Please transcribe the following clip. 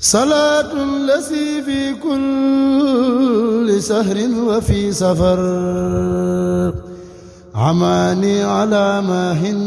salaatu lazi fi kulli sahrin wa fi safar amaani ala maahin